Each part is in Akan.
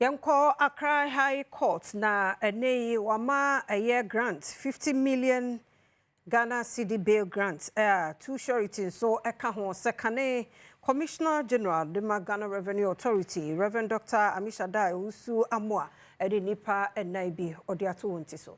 Yɛnkɔ Accra High Court na ɛnɛ yi wama ɛyɛ grant 50 million Ghana cedi bail grant a two surety nso ɛka ho sɛ kane Commissioner General de ma Ghana Revenue Authority, Reverend Dr. Ammishaddai Owusu Amoah, ɛde nnipa ɛnan bi ɔde ato wɔn ti so.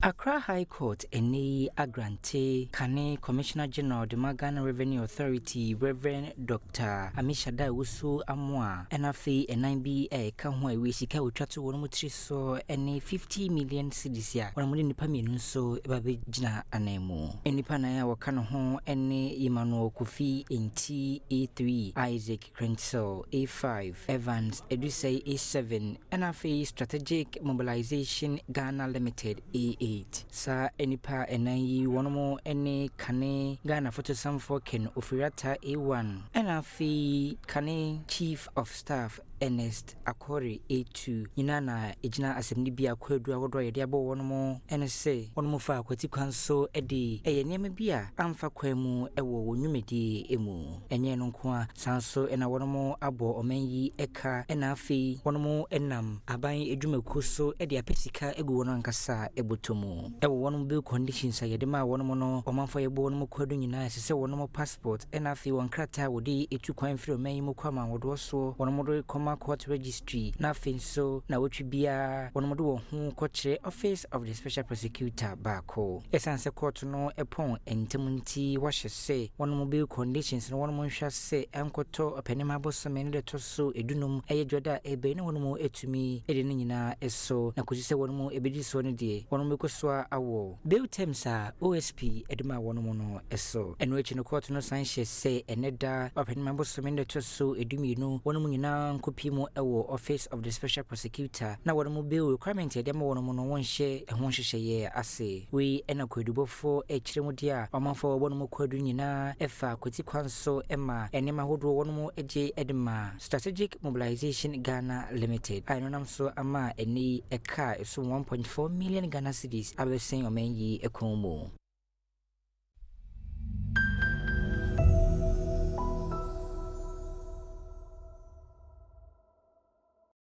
Accra High Court ɛnɛ yi agrant kane Commissioner General de ma Ghana Revenue Authority, Reverend Dr. Ammishaddai Owusu Amoah, ɛna afei ɛnan bi a ɛka ho a ɛwɔ sika a wɔtwa to wɔn mu tiri so ɛne 50 million cedis a wɔn de nnipa mmienu nso ɛba bɛgyina anan mu. Nnipa nan a wɔka ne ho ɛne Emmanuel Kofi Nti A3, Isaac Crentsil A5, Evans Edusei A7, ɛna afei Strategic Mobilization Ghana Limited A8. Saa nnipa ɛnan yi wɔn mo ne kane Ghana fotosanfoɔ Ken Ofori-Atta A1, ɛna afei kane Chief of Staff Ernest Akore A2 nyinaa na ɛgyina asɛm bi akɔadu ahodoɔ a yɛde abɔ wɔn mo ɛne sɛ wɔn mo fa akwati kwan so de ɛyɛ nneɛma bi a amfa kwan mu ɛwɔ wɔn nnwumadie mu. Ɛnyɛ no nko a, san so ɛna wɔn mo abɔ ɔman yi ɛka, ɛna afei wɔn mo ɛnam aban adwumakuo so ɛde apɛ sika agu wɔn ankasa ɛbɔtɔ mu. Ɛwɔ wɔn bail conditions a yɛde maa wɔn mo no, ɔmanfoɔ a yɛbɔ wɔn mo kwadu nyinaa, ɛsɛ sɛ wɔn mo passport ɛna afei wɔn krataa a wɔde etu kwan firi ɔman yi mu kɔ amanwodoɔ soɔ wɔn mo de kɔma court registry, na afei nso na wɔtwi biara wɔn mo de wɔn ho kɔkyerɛ Office of the Special Prosecutor baako. Ɛsiane sɛ court no ɛpɔn ntɛm nti, wɔahyɛ sɛ wɔn mo bail conditions no wɔn mo nhwɛ sɛ ɛnkɔtɔ Ɔpɛnim abosome no de ɛtɔ so 15, ɛyɛ Dwoda a ɛbɛn, na wɔn mo etumi ɛde ne nyinaa ɛso. Na kɔsi sɛ wɔn mo ebedi soɔ no deɛ, wɔn mo bɛkɔ so awɔ bail terms a OSP ɛde ma wɔn mo no ɛso. Ɛno akyi no, court no san hyɛ sɛ ɛnɛ da Ɔpɛnim abosome no de ɛtɔ so 12, wɔn mo nyinaa nkɔpie mu ɛwɔ Office of the Special Prosecutor na wɔn mo bail requirement yɛde ama wɔn mo no wɔnhyɛ ɛho nhyehyɛeɛ ase. Wei ɛna kwadubɔfoɔ ɛkyerɛ mu deɛ a ɔmanfoɔ a wɔbɔ no mu kwadu nyinaa ɛfa kwati kwan so ɛma nneɛma ahodoɔ wɔn mo gye ɛde ma Strategic Mobilization Ghana Limited a ɛno nam so ama ɛnɛ yi ɛka ɛso 1.4 million Ghana cedis abɛsɛn ɔman yi kɔn mu.